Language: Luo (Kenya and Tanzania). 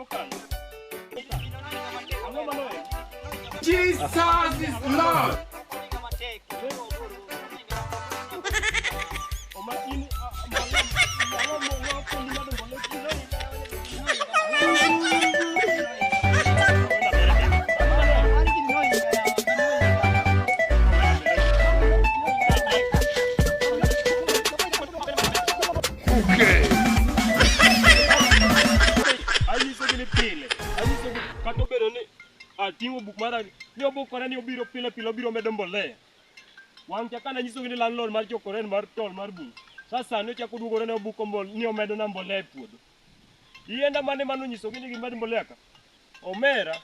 timo kanyo? Ang'o maloyo? Jesus is Lord. Oma in mbolea ang'o mopuonji ng'ado mbolea? Okay. Anyisogi ni pile, anyisogi kata obedo ni ating'o buk mara ni obukore ni obiro pile pile obiro medo mbolea. Wang' cha kane anyisogi ni landlord mar chokoren mar tol mar bungu. Sasa sani ochako duogore ne obuko mbol ni omedo na mbolea e puodho. Yienda mane mane onyisogi ni gimed mbolea ka? Omera.